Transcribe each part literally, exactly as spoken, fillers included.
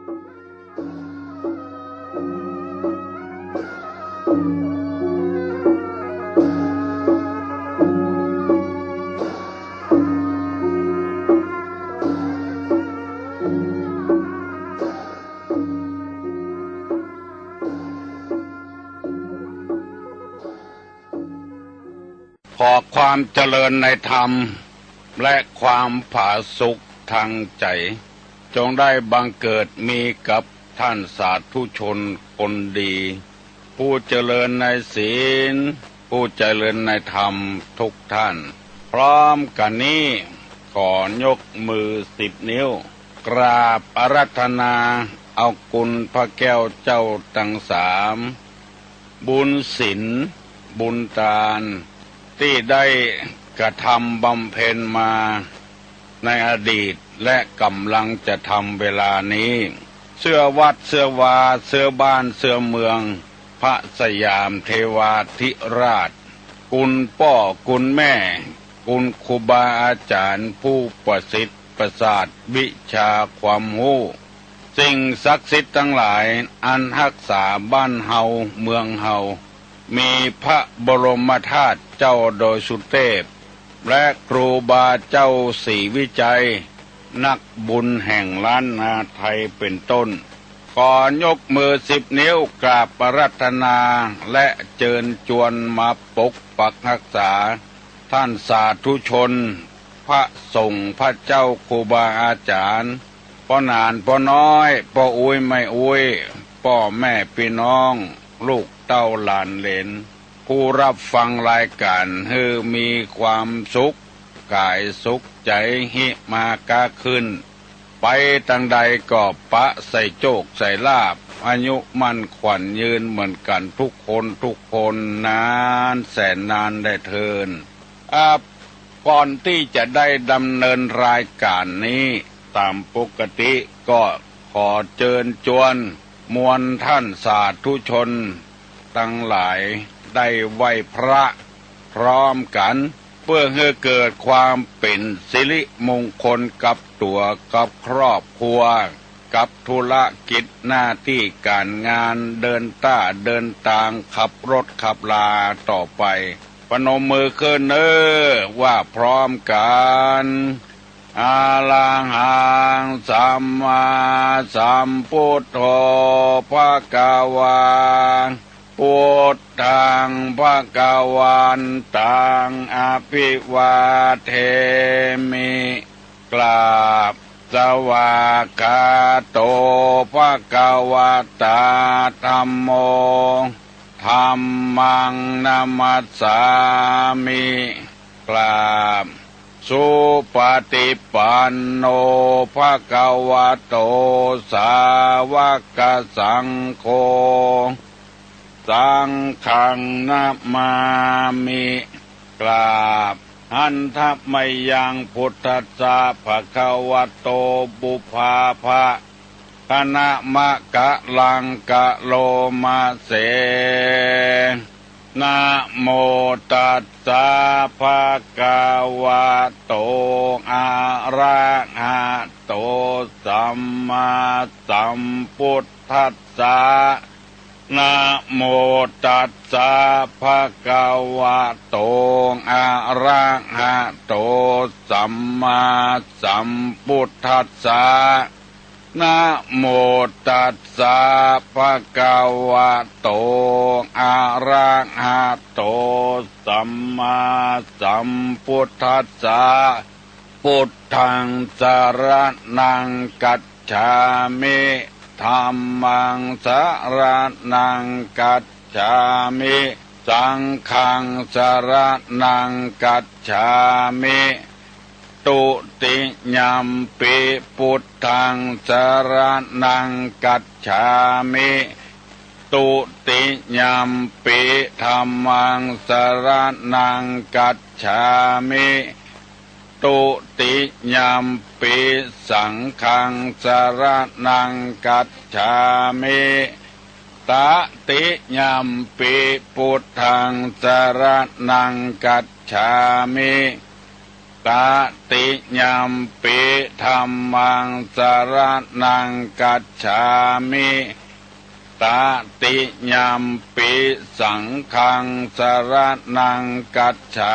ขอความเจริญในธรรม และความผาสุกทางใจ๋ จงได้บังเกิดมีกับท่านสาธุชนคนดี ผู้เจริญในศีล ผู้เจริญในธรรมทุกท่าน พร้อมกั๋นนี้ ขอยกมือสิบนิ้ว กราบอาราธนาเอาคุณพระแก้วเจ้าตังสาม บุญศีล บุญตาน ตี้ได้กระทำบำเพ็ญมาในอดีต และก่ำลังจะทำเวลานี้ เสื้อวัด เสื้อวา เสื้อบ้าน เสื้อเมือง พระสยามเทวาธิราช คุณป้อ คุณแม่ คุณครูบาอาจ๋ารย์ผู้ประสิทธิ์ประสาทวิชาความฮู้ สิ่งศักดิ์สิทธิ์ตังหลายอันฮักษาบ้านเฮาเมืองเฮา มีพระบรมธาตุเจ้าดอยสุเทพ และครูบาเจ้าศรีวิชัย นักบุญแห่งล้านนาไทยเป็นต้น ขอยกมือสิบนิ้วกราบอาราธนา และเจิญจวนมาปกปักฮักษา ท่านสาธุชน พระสงฆ์ พระเจ้าครูบาอาจ๋ารย์ ป้อหนานป้อน้อย ป้ออุ๊ยแม่อุ๊ย ป้อแม่ปี้น้อง ลูกเต้าหลานเหลน ผู้ฮับฟังรายก๋าน หื้อมีความสุขก๋ายสุขใจ๋ หิมาก๊าขึ้น ไปตางใดก็ปะใส่โจคใส่ลาภ อายุมั่นขวัญยืนเหมือนกั๋นทุกคนทุกคน นานแสนนานแลเทิน อ่า ก่อนตี้จะได้ดำเนินรายก๋านนี้ต๋ามปกติ ก็ขอเจิญจวนมวลท่านสาธุชนตังหลายได้ไหว้พระพร้อมกั๋น เปื้อหื้อเกิดความเป๋นสิริมงคลกับตั๋ว กับครอบครัว กับธุรกิจหน้าตี้ก๋านงาน เดินต้าเดินตาง ขับรถขับลาต่อไป ปนมมือขึ้นเน่อ ว่าพร้อมกั๋น อะระหังสัมมาสัมพุทโธ ภะคะวา พุทธัง ภะคะวันตัง อะภิวาเทมิ กราบ สวากขาโต ภะคะวะตา ธัมโม ธัมมัง นะมัสสามิ กราบ สุปฏิปันโน ภะคะวะโต สาวกสังโฆ สังฆัง นะมามิ กราบ หันทะมะยัง พุทธัสสะ ภะคะวะโต ปุพพาภะ คะนะมะกะลัง กะโลมะเส นะโมตัสสะ ภะคะวะโต อะระหะโต สัมมาสัมพุทธัสสะ นะโมตัสสะ ภะคะวะโต อะระหะโต สัมมาสัมพุทธัสสะ นะโมตัสสะ ภะคะวะโต อะระหะโต สัมมาสัมพุทธัสสะ พุทธัง สะระณัง กัจฉามิ ธัมมัง สะระณัง กัจฉามิ สังฆัง สะระณัง กัจฉามิ ตุติยัมปิ พุทธัง สะระณัง กัจฉามิ ตุติยัมปิ ธัมมัง สะระณัง กัจฉามิ ตุติยัมปิ สังฆัง สะระณัง กัจฉามิ ตะติยัมปิ พุทธัง สะระณัง กัจฉามิ ตติยัมปิ ธัมมัง สรณัง คัจฉามิ ตติยัมปิ สังฆัง สรณัง คัจฉา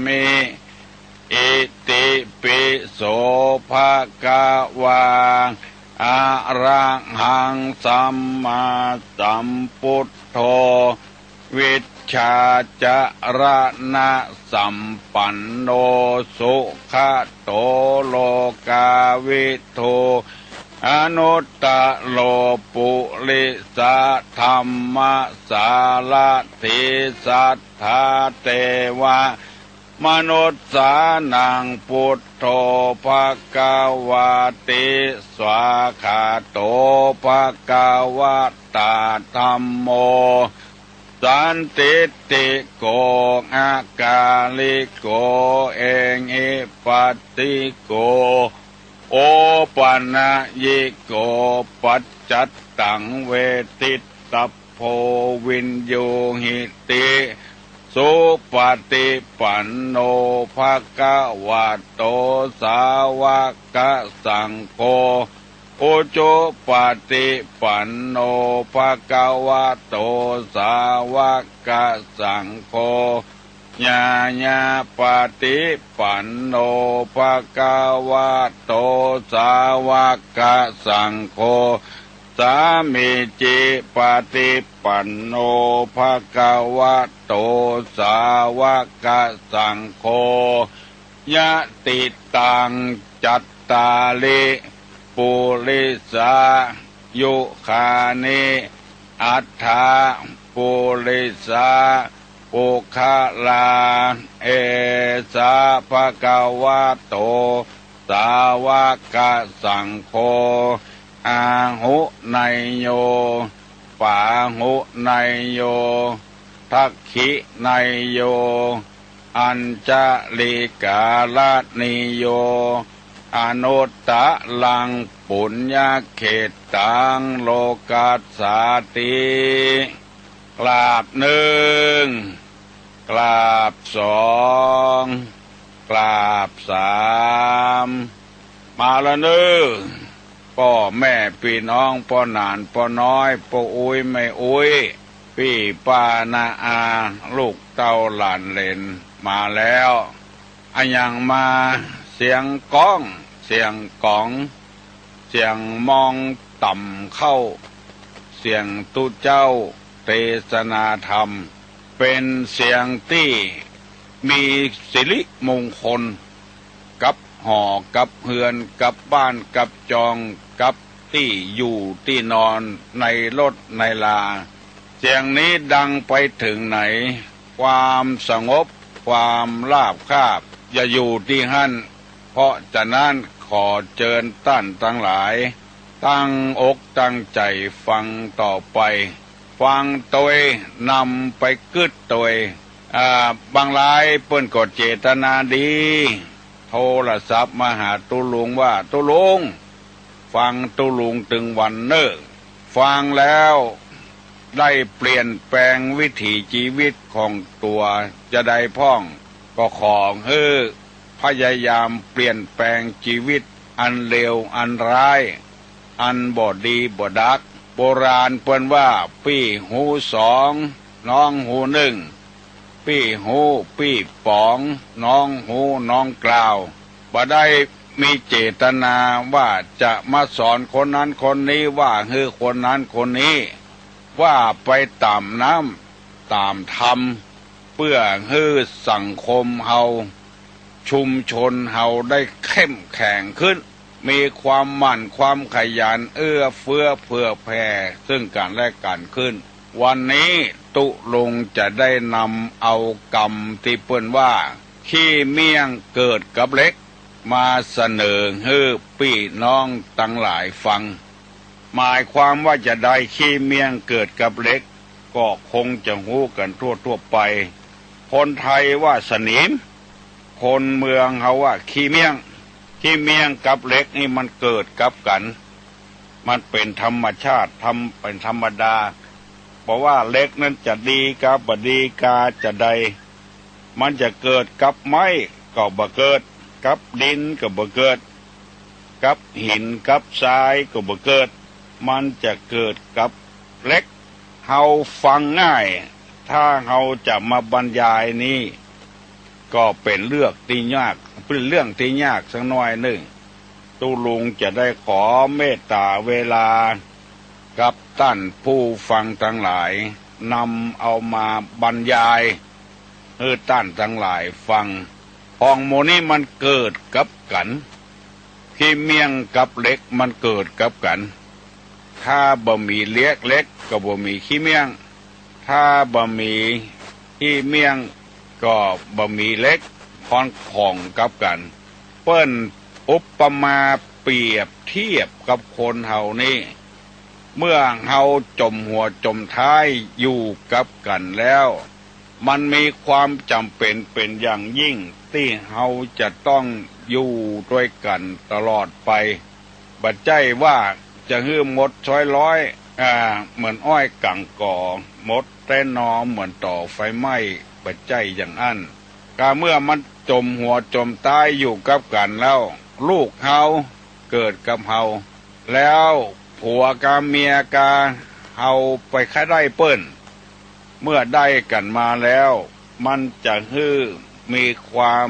มิ อิติปิโส ภะคะวา อะระหัง สัมมาสัมพุทโธ วิชชาจรณสัมปันโน สุขะโต โลกาวิทู อนุตตโร ปุริสะธัมมสารถี สัทธาเตวะ มนุสสานัง พุทโธ ภะคะวาติ สวาคาโต ภะคะวะตา ธัมโม สันทิฏฐิโก อะกาลิโก เอหิปัสสิโก โอปะนะยิโก ปัจจัตตัง เวทิตต โพ วิญญูหิติ สุปฏิปันโน ภะคะวะโต สาวกสังโฆ อุจุปฏิปันโน ภะคะวะโต สาวกสังโฆ ญาญาปฏิปันโน ภะคะวะโต สาวกสังโฆ สามีจิปฏิปันโน ภะคะวะโต สาวกสังโฆ ยะติตัง จัตตาริ ปุริสายุคานิ อัฏฐะ ปุริสา ปุคคลา เอสา ภะคะวะโต สาวกสังโฆ อาหุเนยโย ปาหุเนยโย ทักขิเนยโย อัญชลีกาลณีโย อนุตตรัง ปุญญเขตตัง โลกัสสาติ กราบนึ่ง กราบสอง กราบสาม มาละเน้อ ป้อแม่ปี้น้อง ป้อหนานป้อน้อย ป้ออุ๊ยแม่อุ๊ย ปี้ป้าน้าอา ลูกเต้าหลานเหลน มาแล้ว อะหยังมา เสียงก้อง เสียงก๋อง เสียงมองต่ำเข้า เสียงตุ๊เจ้าเตสนาธรรม เป๋นเสียงตี้มีสิริมงคล กับหอกับเฮือน กับบ้านกับจอง กับตี้อยู่ตี้นอน ในรถในลา เสียงนี้ดังไปเถิงไหน ความสงบ ความราบคาบ จะอยู่ตี้หั้น เพราะฉะนั้นขอเจิญต้านตังหลาย ตั้งอกตั้งใจ๋ฟังต่อไป ฟังตวย นำไปกึ๊ดตวย อ่า บางรายเปิ้นก็เจตนาดี โทรศัพท์มาหาตุ๊ลุงว่า ตุ๊ลุง ฟังตุ๊ลุงตึงวันเน้อ ฟังแล้วได้เปลี่ยนแปลงวิถีชีวิตของตั๋วจาใดพ่อง ก็ขอหื้อพยายามเปลี่ยนแปลงชีวิตอันเลวอันร้าย อันบ่ดีบ่ดัก โบราณเปิ้นว่า ปี้หูสอง น้องหูนึ่ง ปี้ฮู้ปี้ป๋อง น้องฮู้น้องกล่าว บ่ได้มีเจตนาว่าจะมาสอนคนนั้นคนนี้ ว่าหื้อคนนั้นคนนี้ ว่าไปต๋ามน้ำต๋ามธรรม เปื้อหื้อสังคมเฮา ชุมชนเฮาได้เข้มแข็งขึ้น มีความหมั่นความขยัน เอื้อเฟื้อเผื่อแผ่ซึ่งกั๋นและกั๋นขึ้น วันนี้ตุ๊ลุงจะได้นำเอากำตี้เปิ้นว่า ขี้เมี่ยงเกิดกับเหล็ก มาเสนอหื้อปี้น้องตังหลายฟัง หมายความว่าจาใด ขี้เมี่ยงเกิดกับเหล็ก ก็คงจะฮู้กั๋นทั่วๆ ไป คนไทยว่าสนิม คนเมืองเฮาว่าขี้เมี่ยง ขี้เมี่ยงกับเหล็กนี่มันเกิดกับกั๋น มันเป๋นธรรมชาติ ธรรม- เป๋นธรรมดา บ่ว่าเหล็กนั้นจะดีกาบ่ดีกาจาใด มันจะเกิดกับไม้ก็บ่เกิด กับดินก็บ่เกิด กับหินกับทรายก็บ่เกิด มันจะเกิดกับเหล็ก เฮาฟังง่าย ถ้าเฮาจะมาบรรยายนี้ ก็เป๋นเรื่องตี้ยาก เป๋นเรื่องตี้ยากสักหน้อยนึ่ง ตุ๊ลุงจะได้ขอเมตต๋าเวลา กับต้านผู้ฟังตังหลาย นำเอามาบรรยายหื้อต้านตังหลายฟัง ของหมู่นี้มันเกิดกับกั๋น ขี้เmiesยงกับเหล็กมันเกิดกับกั๋น ถ้าบ่มีเหล็ก เหล็กก็บ่มีขี้เmiesยง ถ้าบ่มีขี้เmiesยงก็บ่มีเหล็ก มันของกับกั๋น เปิ้นอุปมาเปรียบเทียบกับคนเฮานี้ เมื่อเฮาจ๋มหัวจ๋มต๊ายอยู่กับกั๋นแล้ว มันมีความจ๋ำเป๋นเป๋นอย่างยิ่งตี้เฮาจะต้องอยู่ตวยกั๋นตลอดไป บ่ใจ้ว่าจะหื้อหมดซอยร้อย อ่า เหมือนอ้อยก๋างก๋อ หมดแต๊นอเหมือนต่อไฟไหม้ บ่ใจ้อย่างอั้น กาเมื่อมันจ๋มหัวจ๋มต๊ายอยู่กับกั๋นแล้ว ลูกเฮาเกิดกับเฮา แล้วผัวกับเมียกา เฮาไปใค่ได้เปิ้น เมื่อได้กั๋นมาแล้ว มันจะหื้อมีความ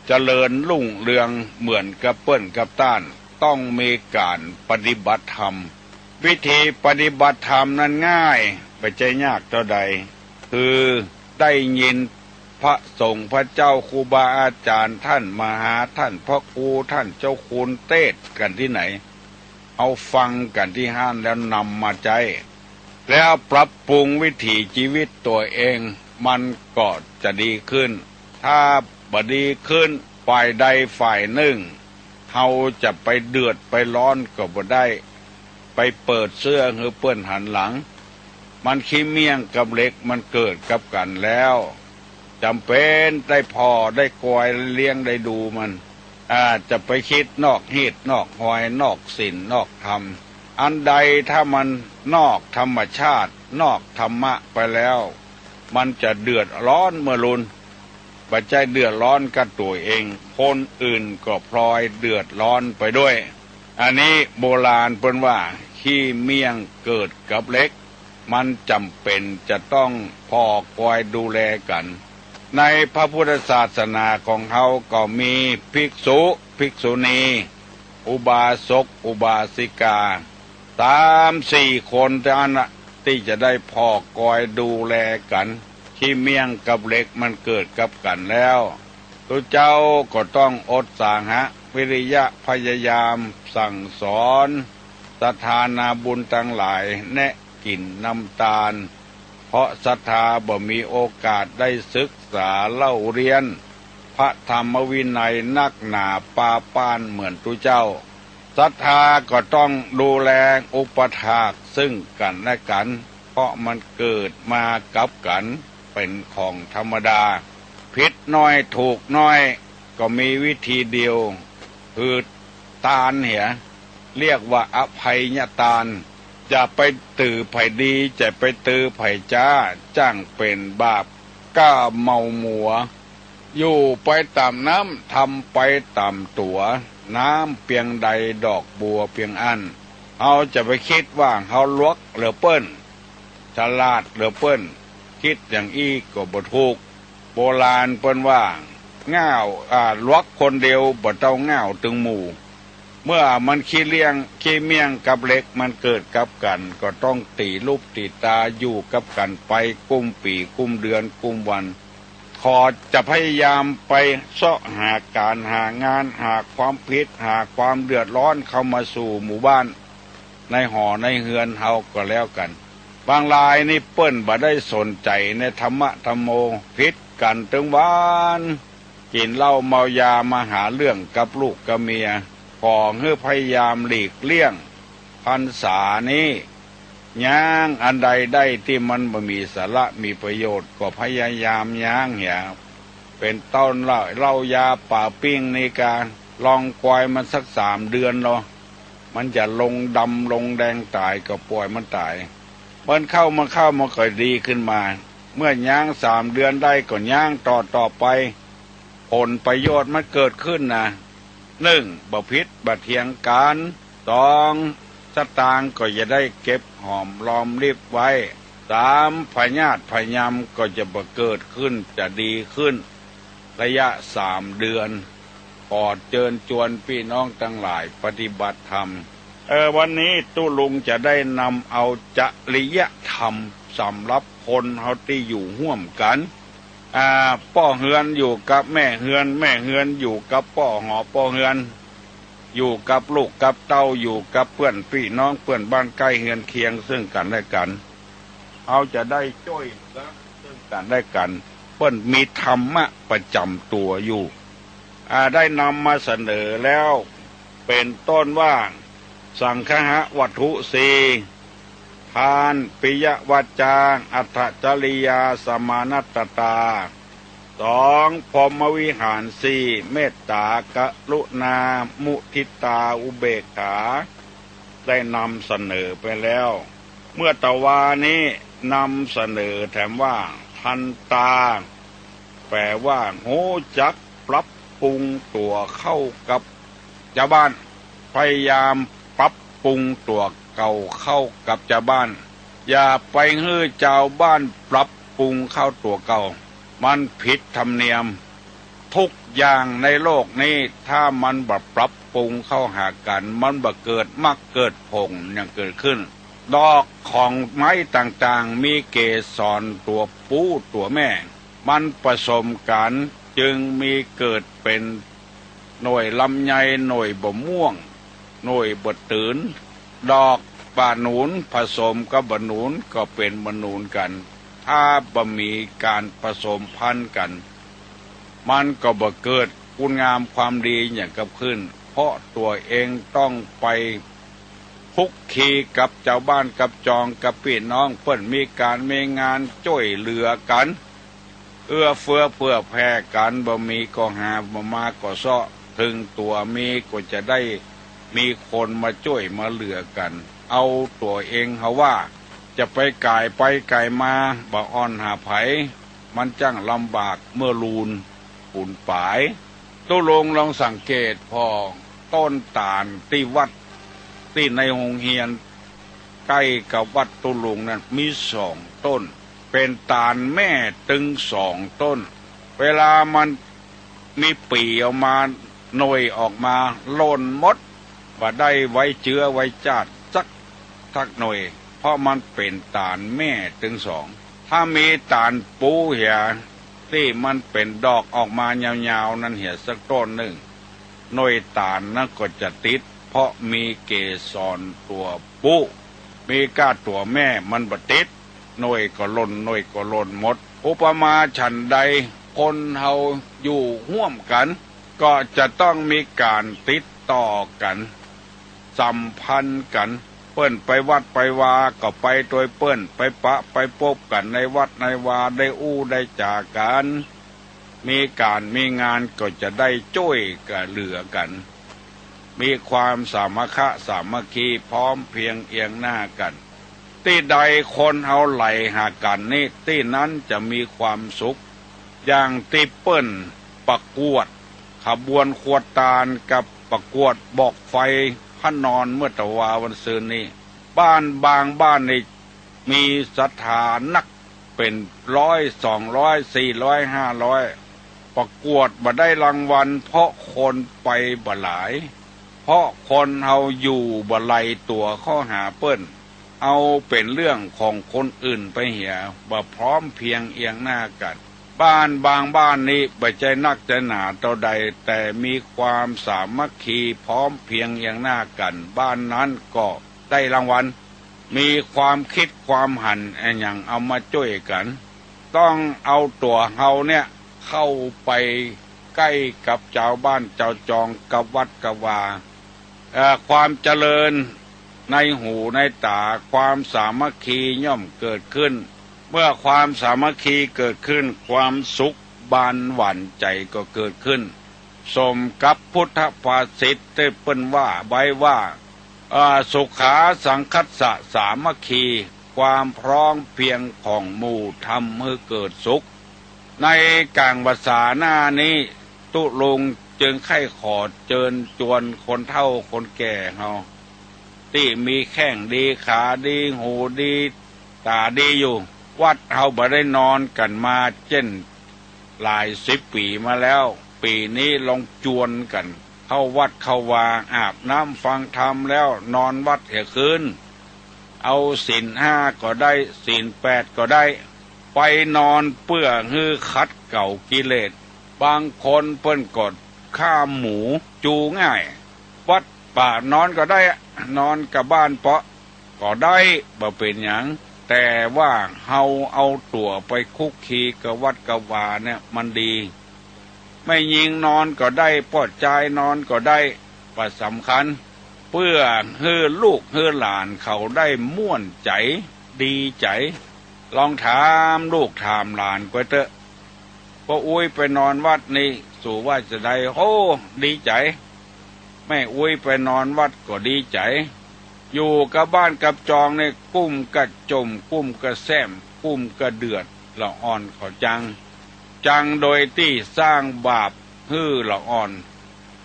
เจริญรุ่งเรืองเหมือนกับเปิ้นกับต้าน ต้องมีก๋านปฏิบัติธรรม วิธีปฏิบัติธรรมนั้นง่าย บ่ใจ้ยากเต้าใด คือได้ยินพระสงฆ์พระเจ้าครูบาอาจ๋ารย์ ต้านมหา ต้านพระครู ต้านเจ้าคุณเตสน์กั๋นตี้ไหน เอาฟังกั๋นตี้หั้นแล้วนำมาใจ๊ แล้วปรับปรุงวิถีชีวิตตั๋วเอง มันก็จะดีขึ้น ถ้าบ่ดีขึ้น ฝ่ายใดฝ่ายนึ่ง เฮาจะไปเดือดไปร้อนก็บ่ได้ ไปเปิดเสื้อหื้อเปื้อนหันหลัง มันขี้เmiesยงกับเหล็กมันเกิดกับกั๋นแล้ว จ๋ำเป๋นได้ผ่อได้กอยเลี้ยงได้ดูมัน อ่า จะไปกึ๊ดนอกฮีตนอกฮอย นอกศีลนอกธรรม อันใดถ้ามันนอกธรรมชาติ นอกธรรมะไปแล้ว มันจะเดือดร้อนเมื่อรุน บ่ใจ้เดือดร้อนกับตั๋วเอง คนอื่นก็พลอยเดือดร้อนไปด้วย อันนี้โบราณเปิ้นว่า ขี้เmiesยงเกิดกับเหล็ก มันจ๋ำเป๋นจะต้องผ่อกอยดูแลกั๋น ในพระพุทธศาสนาของเฮาก็มีภิกษุ ภิกษุณี อุบาสก อุบาสิกา สามสี่คนเต้าอั้นนะ ตี้จะได้ผ่อกอยดูแลกั๋น ขี้เmiesยงกับเหล็กมันเกิดกับกั๋นแล้ว ตุ๊เจ้าก็ต้องอดสาหะ วิริยะพยายามสั่งสอน ศรัทธานาบุญตังหลาย แนะกิ๋นนำตาน เพราะศรัทธาบ่มีโอกาสได้ศึกษาเล่าเรียน พระธรรมวินัยนักหนาปาป้านเหมือนตุ๊เจ้า ศรัทธาก็ต้องดูแลอุปถากซึ่งกั๋นและกั๋น เพราะมันเกิดมากับกั๋น เป๋นของธรรมดา ผิดน้อยถูกน้อย ก็มีวิธีเดียว คือตานเหีย เรียกว่าอภัยตาน จะไปตือใผดี จะไปตือใผจ๊า จ้างเป๋นบาป ก้าเมามัว อยู่ไปต๋ามน้ำ ทำไปต๋ามตั๋ว น้ำเปียงใดดอกบัวเปียงอั้น เฮาจะไปกึ๊ดว่าเฮาหลวกเหลือเปิ้น ฉลาดเหลือเปิ้น กึ๊ดอย่างอี้ก็บ่ถูก โบราณเปิ้นว่า ง่าว อ่า หลวกคนเดียวบ่เต้าง่าวตึงหมู่ เมื่อมันขี้เลี้ยง ขี้เmiesยงกับเหล็กมันเกิดกับกั๋น ก็ต้องตี๋ลูบตี๋ตาอยู่กับกั๋นไปกุ้มปี๋กุ้มเดือนกุ้มวัน ขอจะพยายามไปเซาะหาก๋านหางาน หาความผิด หาความเดือดร้อนเข้ามาสู่หมู่บ้าน ในหอในเฮือนเฮาก็แล้วกั๋น บางรายนี่เปิ้นบ่ได้สนใจ๋ในธรรมะธรรมโม ผิดกั๋นตึงวัน กิ๋นเหล้าเมายามาหาเรื่องกับลูกกับเมีย ขอหื้อพยายามหลีกเลี่ยง พรรษานี้ ย้างอันใดได้ตี้มันบ่มีสาระมีประโยชน์ ก็พยายามย้างเหีย เป๋นต้นเหล้า เหล้ายาป๋าปิ้งนี่กา ลองกอยมันสักสามเดือนลอ มันจะลงดำลงแดงต๋ายก็ป่อยมันต๋าย มันเข้า มันเข้า มันก็ดีขึ้นมา เมื่อย้างสามเดือนได้ก็ย้างต่อต่อไป ผลประโยชน์มันเกิดขึ้นนะ นึ่ง บ่ผิดบ่เถียงกั๋น สอง สตางค์ก็จะได้เก็บหอมรอมริบไว้ สาม พยาธิพยายามก็จะบ่เกิดขึ้น จะดีขึ้น ระยะสามเดือน ขอเจิญจวนปี้น้องตังหลายปฏิบัติธรรม เออ วันนี้ตุ๊ลุงจะได้นำเอาจริยธรรมสำหรับคนเฮาตี้อยู่ฮ่วมกั๋น อ่า ป้อเฮือนอยู่กับแม่เฮือน แม่เฮือนอยู่กับป้อหอป้อเฮือน อยู่กับลูกกับเต้า อยู่กับเปื้อนปี้น้อง เปื้อนบ้านใก้เฮือนเคียงเซิ่งกั๋นและกั๋น เฮาจะได้จ้วยเหลือเซิ่งกั๋นและกั๋น เปิ้นมีธรรมะประจ๋ำตั๋วอยู่ อ่า ได้นำมาเสนอแล้ว เป๋นต้นว่า สังฆะวัตถุสี่ ทาน ปิยวาจา อัตถจริยา สมานัตตา สอง พรหมวิหารสี่ เมตตา กรุณา มุทิตา อุเบกขา ได้นำเสนอไปแล้ว เมื่อตะวานี้นำเสนอแถมว่า ทันตา แป๋ว่าฮู้จักปรับปรุงตั๋วเข้ากับจาวบ้าน พยายามปรับปรุงตั๋วเก่าเข้ากับจาวบ้าน อย่าไปหื้อจาวบ้านปรับปรุงเข้าตั๋วเก่า มันผิดธรรมเนียม ทุกอย่างในโลกนี้ ถ้ามันบ่ปรับปรุงเข้าหากั๋น มันบ่เกิดมรรคเกิดผลหยังเกิดขึ้น ดอกของไม้ต่างๆ มีเกสรตั๋วปู๋ตั๋วแม่ มันผสมกั๋นจึงมีเกิดเป๋นหน่วยลำไย หน่วยบ่าม่วง หน่วยบ่าตื่น ดอกบ่าหนุนผสมกับบ่าหนุนก็เป๋นบ่าหนุนกั๋น ถ้าบ่มีก๋านผสมพันธุ์กั๋น มันก็บ่เกิดคุณงามความดีหยังกับขึ้น เพราะตั๋วเองต้องไปคลุกคลีกับจาวบ้านกับจองกับปี้น้อง เปิ้นมีก๋านมีงานจ้วยเหลือกั๋น เอื้อเฟื้อเผื่อแผ่กั๋น บ่มีก็หา บ่มาก็เซาะ เถิงตั๋วมีก็จะได้มีคนมาจ้วยมาเหลือกั๋น เอาตั๋วเองเฮาว่า จะไปก๋ายไปก๋ายมา บ่อ่อนหาใผ มันจั้งลำบากเมื่อลูนปูนป๋าย ตุ๊ลุงลองสังเกตผ่อ ต้นตาลตี้วัด ตี้ในโฮงเฮียน ใก้กับวัดตุ๊ลุงนั้นมีสองต้น เป๋นตาลแม่ตึงสองต้น เวลามันมีปี๋ออกมา หน่วยออกมา หล่นหมด บ่ได้ไว้เจื๊อไว้จ้าดสัก สักหน่วย เพราะมันเป๋นตาลแม่ตึงสอง ถ้ามีตาลปู๋เหีย ตี้มันเป๋นดอกออกมายาวๆ นั้นเหียสักต้นนึ่ง หน่วยตาลนั้นก็จะติด เพราะมีเกสรตั๋วปู๋ มีก้าตั๋วแม่มันบ่ติด หน่วยก็หล่น หน่วยก็หล่นหมด อุปมาฉันใด คนเฮาอยู่ฮ่วมกั๋น ก็จะต้องมีก๋านติดต่อกั๋น สัมพันธ์กั๋น เปิ้นไปวัดไปวาก็ไปตวยเปิ้น ไปปะไปปบกั๋นในวัดในวา ได้อู้ได้จ๋ากั๋น มีก๋านมีงานก็จะได้จ้วยกั๋นเหลือกั๋น มีความสามัคคะสามัคคีพร้อมเพียงเอียงหน้ากั๋น ตี้ใดคนเฮาไหลหากั๋นนี้ ตี้นั้นจะมีความสุข อย่างตี้เปิ้นประกวดขบวนขวดตานกับประกวดบอกไฟพระนอนเมื่อตะวาวันซืนนี้ บ้านบางบ้านนี่มีศรัทธานัก เป๋นร้อย สองร้อย สี่ร้อย ห้าร้อย ประกวดบ่ได้รางวัล เพราะคนไปบ่หลาย เพราะคนเฮาอยู่บ่ไหลตั๋วเข้าหาเปิ้น เอาเป๋นเรื่องของคนอื่นไปเหีย บ่พร้อมเพียงเอียงหน้ากั๋น บ้านบางบ้านนี้บ่ใจ้นักใจ้หนาเต้าใด แต่มีความสามัคคีพร้อมเพียงเอียงหน้ากั๋น บ้านนั้นก็ได้รางวัล มีความกึ๊ดความหันอะหยังเอามาจ้วยกั๋น ต้องเอาตั๋วเฮาเนี่ยเข้าไปใก้กับจาวบ้านจาวจอง กับวัดกับวา เอ่อ ความเจริญในหูในต๋า ความสามัคคีย่อมเกิดขึ้น เมื่อความสามัคคีเกิดขึ้น ความสุขบานหวานใจ๋ก็เกิดขึ้น สมกับพุทธภาษิตตี้เปิ้นว่าไว้ว่า เอ่อ สุขาสังคัสสะสามัคคี ความพร้อมเพียงของหมู่ทำหื้อเกิดสุข ในก๋างภาษาหน้านี้ ตุ๊ลุงจึงใค่ขอเจิญจวนคนเฒ่าคนแก่เฮา ตี้มีแข้งดี ขาดี หูดี ต๋าดีอยู่ วัดเฮาบ่ได้นอนกั๋นมาเจ้นหลายสิบปี๋มาแล้ว ปี๋นี้ลองจวนกั๋นเข้าวัดเข้าวา อาบน้ำฟังธรรมแล้วนอนวัดเหียคืน เอาศีลห้าก็ได้ ศีลแปดก็ได้ ไปนอนเปื้อหื้อขัดเกลากิเลส บางคนเปิ้นก็ฆ่าหมูจูง่าย วัดป่านอนก็ได้อะ นอนก้าบ้านเปาะก็ได้ บ่เป๋นหยัง แต่ว่าเฮาเอาตั๋วไปคลุกคลีกับวัดกับวาเนี่ยมันดี แม่ญิงนอนก็ได้ ป้อจายนอนก็ได้ บ่สำคัญ เปื้อหื้อลูกหื้อหลานเขาได้ม่วนใจ๋ ดีใจ๋ ลองถามลูกถามหลานก้วยเต๊อะ ป้ออุ๊ยไปนอนวัดนี่ สูว่าจาใด โอ้ ดีใจ๋ แม่อุ๊ยไปนอนวัดก็ดีใจ๋ อยู่กับบ้านกับจองนี่ กุ้มกระจ่ม กุ้มกระแส้ม กุ้มกระเดือด ละอ่อนเขาจัง จังโดยตี้สร้างบาปหื้อละอ่อน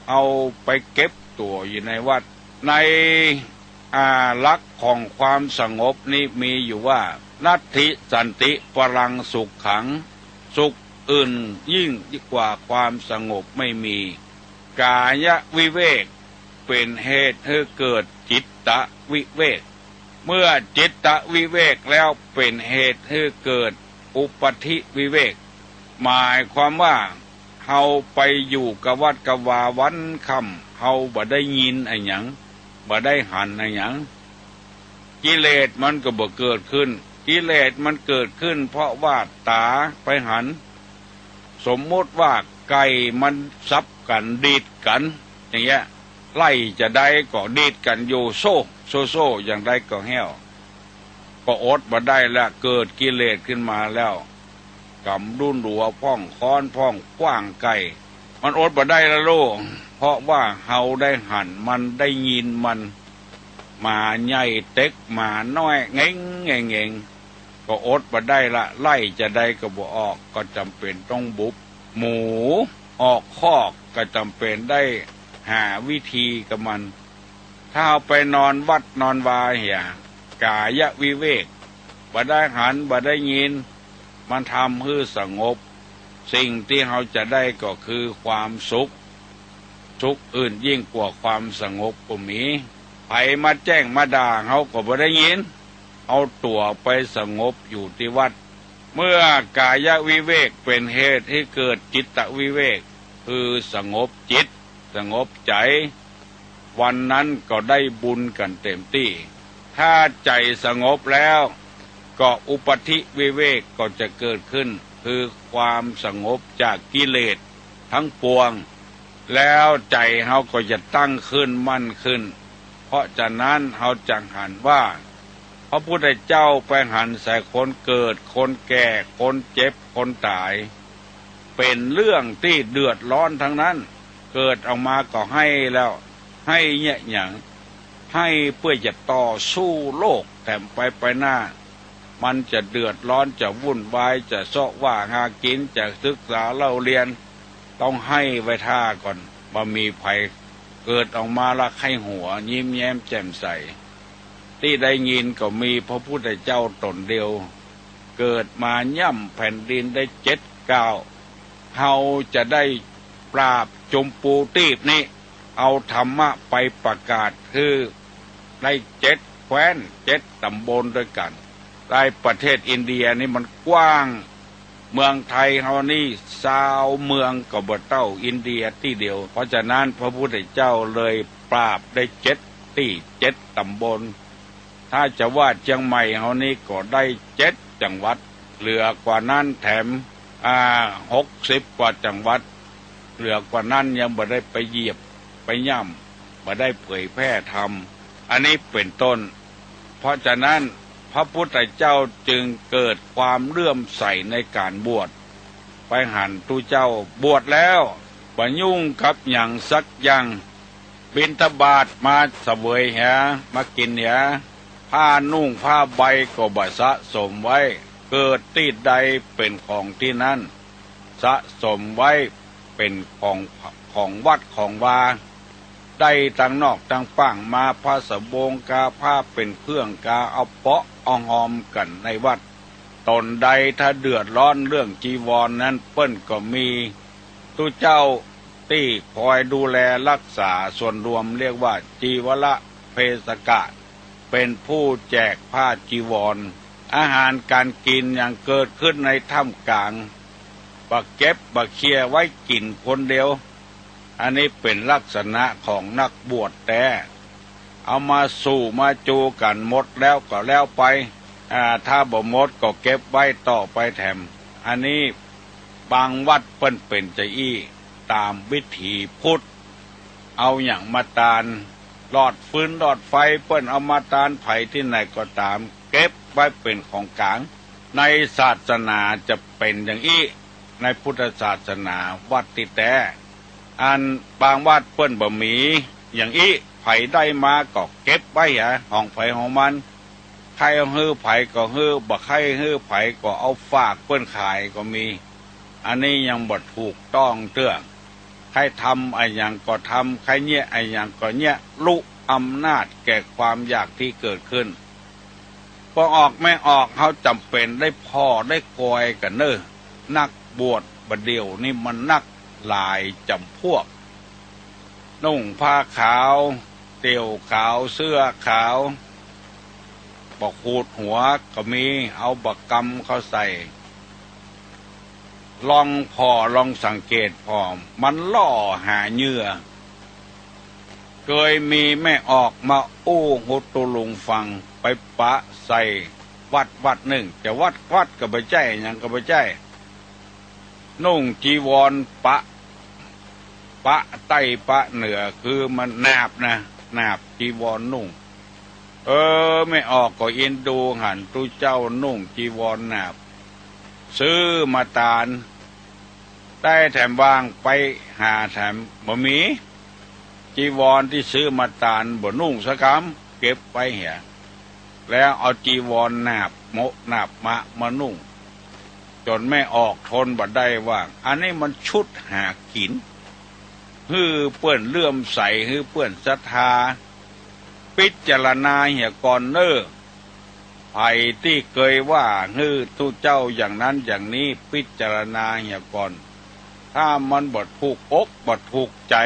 เอาไปเก็บตั๋วอยู่ในวัด ใน อ่า หลักของความสงบนี้มีอยู่ว่า นัตถิสันติปรังสุขขัง สุขอื่นยิ่งกว่าความสงบไม่มี กายวิเวกเป๋นเหตุหื้อเกิดจิตตวิเวก เมื่อจิตตวิเวกแล้วเป๋นเหตุหื้อเกิดอุปัฏฐิวิเวก หมายความว่า เฮาไปอยู่กับวัดกับวาวันค่ำ เฮาบ่ได้ยินอะหยัง บ่ได้หันอะหยัง กิเลสมันก็บ่เกิดขึ้น กิเลสมันเกิดขึ้นเพราะว่าต๋าไปหัน สมมุติว่าไก่มันสับกั๋นดีดกั๋น อย่างเงี้ย ไล่จาใดก็ดีดกั๋นอยู่ โซ่ โซ่ โซ่ อย่างใดก็แห้ว ก็อดบ่ได้ละ เกิดกิเลสขึ้นมาแล้ว ก๋ำดุ้นหัวพ่อง ค้อนพ่อง ขว้างไก่ มันอดบ่ได้ละโลก เพราะว่าเฮาได้หันมัน ได้ยินมัน หมาใหญ่เต็กหมาน้อย แงงแงงแงง ก็อดบ่ได้ละ ไล่จาใดก็บ่ออก ก็จ๋ำเป๋นต้องบุบ หมูออกคอก ก็จ๋ำเป๋นได้หาวิธีกับมัน ถ้าเฮาไปนอนวัดนอนวาเหีย กายวิเวก บ่ได้หัน บ่ได้ยิน มันทำหื้อสงบ สิ่งตี้เฮาจะได้ก็คือความสุข สุขอื่นยิ่งกว่าความสงบบ่มี ใผมาแจ้งมาด่าเฮาก็บ่ได้ยิน เอาตั๋วไปสงบอยู่ตี้วัด เมื่อกายวิเวกเป๋นเหตุหื้อเกิดจิตตวิเวก คือสงบจิต สงบใจ๋ วันนั้นก็ได้บุญกั๋นเต๋มตี้ ถ้าใจ๋สงบแล้ว ก็อุปัฏฐิวิเวกก็จะเกิดขึ้น คือความสงบจากกิเลสทั้งปวง แล้วใจ๋เฮาก็จะตั้งขึ้นมั่นขึ้น เพราะฉะนั้นเฮาจักหันว่า พระพุทธเจ้าไปหันใส่คนเกิด คนแก่ คนเจ็บ คนต๋าย เป๋นเรื่องตี้เดือดร้อนทั้งนั้น เกิดออกมาก็ไห้แล้ว ไห้เยียะหยัง ไห้เปื้อจะต่อสู้โลกแถมไปไปหน้า มันจะเดือดร้อน จะวุ่นวาย จะเซาะว่าหากิ๋น จะศึกษาเล่าเรียน ต้องไห้ไว้ท่าก่อน บ่มีใผเกิดออกมาละไข้หัว ยิ้มแย้มแจ่มใส ตี้ได้ยินก็มีพระพุทธเจ้าต๋นเดียว เกิดมาย่ำแผ่นดินได้เจ็ดก้าว เฮาจะได้ปราบจุมปูตีบนี้ เอาธรรมะไปประกาศหื้อได้เจ็ดแคว้น เจ็ดต๋ำบลด้วยกั๋น ในประเทศอินเดียนี่มันกว้าง เมืองไทยเฮานี่ซาวเมืองก็บ่เต้าอินเดียตี้เดียว เพราะฉะนั้นพระพุทธเจ้าเลยปราบได้เจ็ดตี้ เจ็ดต๋ำบล ถ้าจะว่าเจียงใหม่เฮานี่ก็ได้เจ็ดจังหวัด เหลือกว่านั้นแถม อ่า หกสิบกว่าจังหวัด เหลือกว่านั้นยังบ่ได้ไปเหยียบไปย่ำ บ่ได้เผยแพร่ธรรม อันนี้เป๋นต้น เพราะฉะนั้นพระพุทธเจ้าจึงเกิดความเลื่อมใสในก๋านบวช ไปหันตุ๊เจ้าบวชแล้ว บ่ยุ่งกับหยังสักอย่าง บิณฑบาตมาเสวยเหีย มากิ๋นเหีย ผ้านุ่งผ้าใบก็บ่สะสมไว้ เกิดตี้ใดเป๋นของตี้นั้น สะสมไว้ เป๋นของ ของวัดของวา ได้ตังนอกตังป้างมา ผ้าสะบงกาผ้าเป๋นเครื่องกา เอาเปาะเอาฮอมกั๋นในวัด ต๋นใดถ้าเดือดร้อนเรื่องจีวรนั้น เปิ้นก็มีตุ๊เจ้าตี้คอยดูแลฮักษาส่วนรวม เรียกว่าจีวรเภสัชกะ เป๋นผู้แจกผ้าจีวร อาหารก๋านกิ๋นอย่างเกิดขึ้นในถ้ำก๋าง บ่เก็บบ่เคียร์ไว้กิ๋นคนเดียว อันนี้เป๋นลักษณะของนักบวชแต๊ เอามาสู่มาจูกั๋นหมดแล้วก็แล้วไป อ่า ถ้าบ่หมดก็เก็บไว้ต่อไปแถม อันนี้บางวัดเปิ้นเป๋นจาอี้ ต๋ามวิถีพุทธ เอาหยังมาตาน หลอดฟืนหลอดไฟเปิ้นเอามาตาน ใผตี้ไหนก็ต๋าม เก็บไว้เป๋นของก๋าง ในศาสนาจะเป๋นอย่างอี้ ในพุทธศาสนาวัดตี้แต๊ อันบางวัดเปิ้นบ่มีอย่างอี้ ใผได้มาก็เก็บไว้หา ของใผของมัน ใค่หื้อใผก็หื้อ บ่ใค่หื้อใผก็เอาฝากเปิ้นขายก็มี อันนี้ยังบ่ถูกต้องเตื้อ ใค่ทำอะหยังก็ทำ ใค่เยียะอะหยังก็เยียะ ลุอำนาจแก่ความอยากตี้เกิดขึ้น ป้อออกแม่ออก เฮาจ๋ำเป๋นได้ผ่อได้กอยกั๋นเน่อ นักบวชบ่าเดี่ยวนี้มันนักหลายจ๋ำพวก นุ่งผ้าขาว เตี่ยวขาว เสื้อขาว บ่ขูดหัวก็มี เอาบ่ากำเข้าใส่ ลองผ่อลองสังเกตผ่อ มันล่อหาเหยื่อ เกยมีแม่ออกมาอู้หื้อตุ๊ลุงฟัง ไปปะใส่วัดวัดนึ่ง จะวัดวัดก็บ่ใจ้ หยังก็บ่ใจ้ นุ่งจีวรปะ ปะใต้ปะเหนือ คือมันหนาบนะ หนาบจีวรนุ่ง เออ แม่ออกก็อินดูหันตุ๊เจ้านุ่งจีวรหนาบ ซื้อมาตาน ได้แถมวางไปหาแถมบ่มี จีวรตี้ซื้อมาตานบ่นุ่งสักกำ เก็บไว้เหีย แล้วเอาจีวรหนาบโมะหนาบมะมานุ่ง จ๋นแม่ออกทนบ่ได้ว่า อันนี้มันชุดหากิ๋น หื้อเปิ้นเลื่อมใส หื้อเปิ้นศรัทธา พิจารณาเหียก่อนเน่อ ใผตี้เกยว่าหื้อตุ๊เจ้าอย่างนั้นอย่างนี้ พิจารณาเหียก่อน ถ้ามันบ่ถูกอกบ่ถูกใจ๋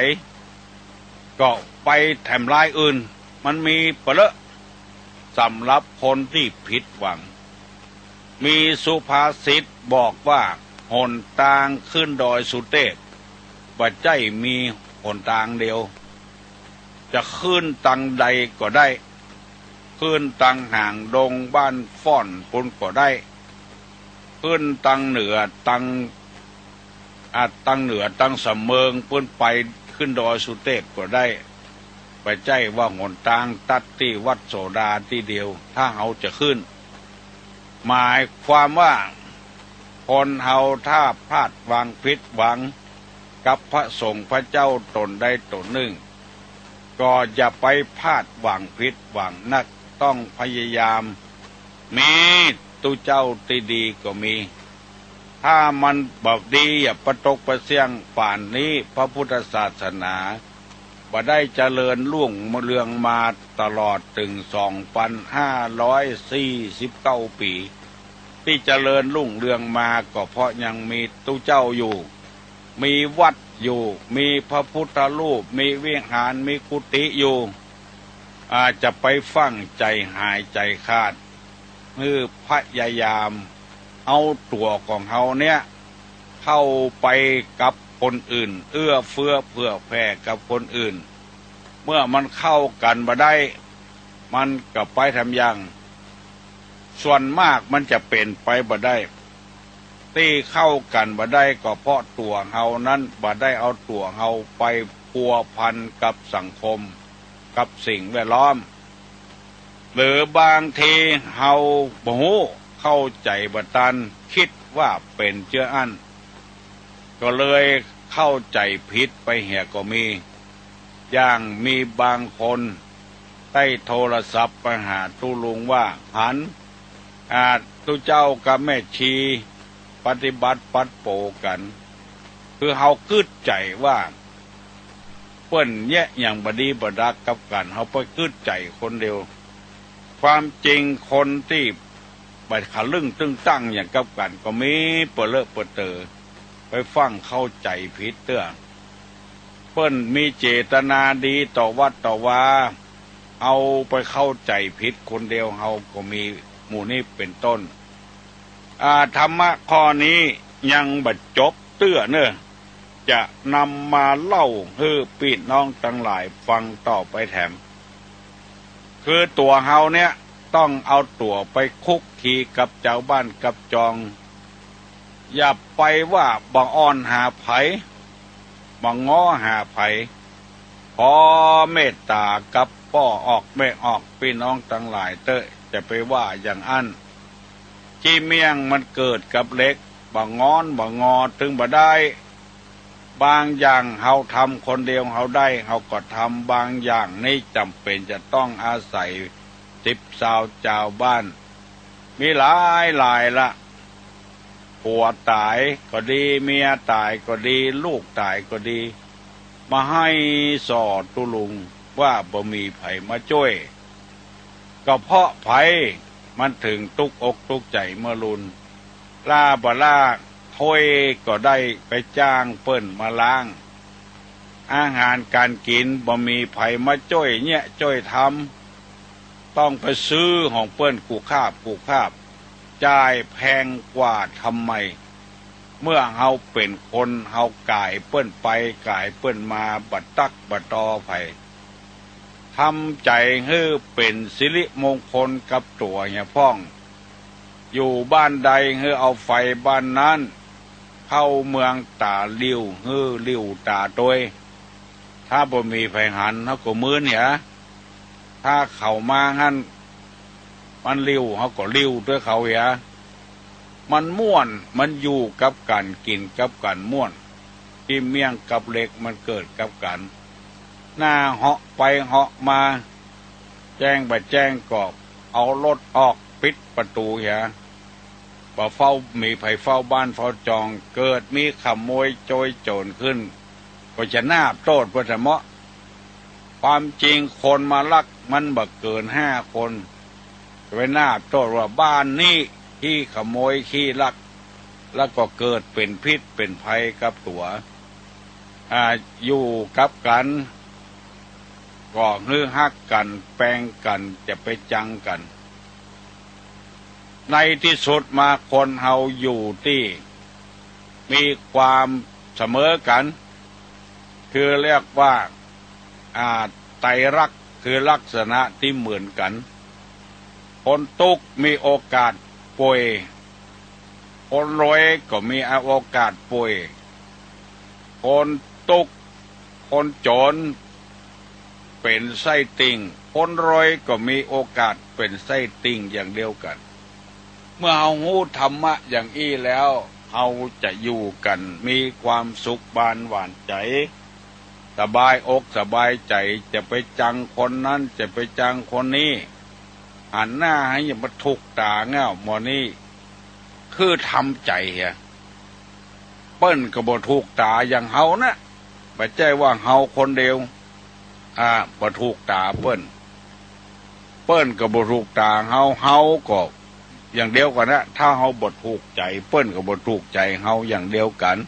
ก็ไปแถมลายอื่น มันมีเป๋นเยอะ สำหรับคนตี้ผิดหวัง มีสุภาษิตบอกว่า หนตางขึ้นดอยสุเตพ บ่ใจ้มีหนตางเดียว จะขึ้นตังใดก็ได้ ขึ้นตังหางดงบ้านฝ่อนปู้นก็ได้ ขึ้นตังเหนือตัง อ่ะ ตังเหนือตังสำเมิงปู้นไป ขึ้นดอยสุเตพก็ได้ บ่ใจ้ว่าหนตางตัดตี้วัดโสดาตี้เดียว ถ้าเฮาจะขึ้น หมายความว่า คนเฮาถ้าพลาดหวังผิดหวังกับพระสงฆ์พระเจ้าต๋นใดต๋นนึ่ง ก็อย่าไปพลาดหวังผิดหวังนัก ต้องพยายาม มีตุ๊เจ้าตี้ดีก็มี ถ้ามันบ่ดี อย่าปะตกปะเสี้ยง ป่านนี้พระพุทธศาสนาบ่ได้เจริญรุ่งเรืองมาตลอดเถิงสองปันห้าร้อยสี่สิบเก้าปี๋ ตี้เจริญรุ่งเรืองมาก็เพราะยังมีตุ๊เจ้าอยู่ มีวัดอยู่ มีพระพุทธรูป มีวิหาร มีกุฏิอยู่ อาจจะไปฟั่งใจ๋หายใจ๋ขาด หื้อพยายามเอาตั๋วของเฮาเนี่ย เข้าไปกับคนอื่น เอื้อเฟื้อเผื่อแผ่กับคนอื่น เมื่อมันเข้ากั๋นบ่ได้ มันก็ไปแถมอย่าง ส่วนมากมันจะเป๋นไปบ่ได้ ตี้เข้ากั๋นบ่ได้ก็เพราะตั๋วเฮานั้นบ่ได้เอาตั๋วเฮาไปพัวพันกับสังคม กับสิ่งแวดล้อม หรือบางทีเฮาบ่ฮู้ เข้าใจ๋บ่ตัน กึ๊ดว่าเป๋นเจื้ออั้น ก็เลยเข้าใจ๋ผิดไปเหียก็มี อย่างมีบางคนได้โทรศัพท์ไปหาตุ๊ลุงว่า หัน อ่า ตุ๊เจ้ากับแม่ชีปฏิบัติปัดโป๋กั๋น คือเฮากึ๊ดใจ๋ว่า เปิ้นแยะหยังบ่ดีบ่ดักกับกั๋น เฮาไปกึ๊ดใจ๋คนเดียว ความจริงคนตี้บ่ขะลึ่งตึงตั้งหยังกับกั๋นก็มี เป๋อเลอะเป๋อเต๋อ ไปฟั่งเข้าใจ๋ผิดเตื้อ เปิ้นมีเจตนาดีต่อวัดต่อวา เอาไปเข้าใจ๋ผิดคนเดียว เฮาก็มีหมู่นี้เป๋นต้น อา ธรรมะข้อนี้ยังบ่จบเตื้อเน่อ จะนำมาเล่าหื้อปี้น้องตังหลายฟังต่อไปแถม คือตั๋วเฮาเนี่ยต้องเอาตั๋วไปคลุกคลีกับจาวบ้านกับจอง อย่าไปว่าบ่อ่อนหาใผ บ่งอหาใผ ขอเมตต๋ากับป้อออกแม่ออกปี้น้องตังหลายเต๊อะ จะไปว่าอย่างอั้น ขี้เมี่ยงมันเกิดกับเหล็ก บ่งอนบ่งอตึงบ่ได้ บางอย่างเฮาทำคนเดียวเฮาได้ เฮาก็ทำ บางอย่างนี่จ๋ำเป๋นจะต้องอาศัยสิบซาวจาวบ้าน มีหลายหลายละ ผัวต๋ายก็ดี เมียต๋ายก็ดี ลูกต๋ายก็ดี บ่าไห้ส่อตุ๊ลุงว่าบ่มีใผมาจ้วย ก็เพราะใผมันเถิงตุ๊กอกตุ๊กใจ๋เมื่อลุน ล้าบ่ล้า ถ้วยก็ได้ไปจ้างเปิ้นมาล้าง อาหารก๋านกิ๋นบ่มีใผมาจ้วยเยียะจ้วยทำ ต้องไปซื้อของเปิ้นกู้คาบกู้คาบ จ่ายแพงกว่าทำไม เมื่อเฮาเป๋นคน เฮาก๋ายเปิ้นไปก๋ายเปิ้นมา บ่ตั๊กบ่ตอใผ ทำใจ๋หื้อเป๋นสิริมงคลกับตั๋วเหียพ่อง อยู่บ้านใดหื้อเอาไฟบ้านนั้น เข้าเมืองต๋าลิ่วหื้อลิ่วต๋าตวย ถ้าบ่มีใผหันเฮาก็มึนเหีย ถ้าเขามาหั้นมันลิ่วเฮาก็ลิ่วตวยเขาเหีย มันม่วน มันอยู่กับกั๋น กิ๋นกับกั๋นม่วน ขี้เมี่ยงกับเหล็กมันเกิดกับกั๋น หน้าเหาะไปเหาะมา แจ้งบ่แจ้งก็เอารถออกปิดประตู๋เหีย บ่เฝ้า มีใผเฝ้าบ้านเฝ้าจอง เกิดมีขโมยโจยโจ๋รขึ้น ก็จะนาบโต้ษเปิ้นเสมอ ความจริงคนมาลักมันบ่เกินห้าคน จะไปนาบโต้ษว่าบ้านนี้ขี้ขโมยขี้ลัก แล้วก็เกิดเป๋นพิษเป๋นภัยกับตั๋ว อ่า อยู่กับกั๋น ก็หื้อฮักกั๋น แปงกั๋น จะไปจังกั๋น ในตี้สุดมาคนเฮาอยู่ตี้มีความเสมอกั๋น คือเรียกว่า อ่า ไตรลักษณ์ คือลักษณะตี้เหมือนกั๋น คนตุ๊กมีโอกาสป่วย คนรวยก็มีโอกาสป่วย คนตุ๊ก คนโจ๋ร เป๋นไส้ติ่ง คนรวยก็มีโอกาสเป๋นไส้ติ่งอย่างเดียวกั๋น เมื่อเฮาฮู้ธรรมะอย่างอี้แล้ว เฮาจะอยู่กั๋นมีความสุขบานหวานใจ๋ สบายอกสบายใจ๋ จะไปจังคนนั้น จะไปจังคนนี้ หันหน้าหื้ออย่ามาถูกต๋าเง่า หมอนี้ คือทำใจ๋เหีย เปิ้นก็บ่ถูกต๋าอย่างเฮานะ บ่ใจ้ว่าเฮาคนเดียว อ่า บ่ถูกต๋าเปิ้น เปิ้นก็บ่ถูกต๋าเฮา เฮาก็อย่างเดียวกั๋นนะ ถ้าเฮาบ่ถูกใจ๋ เปิ้นก็บ่ถูกใจ๋เฮาอย่างเดียวกั๋น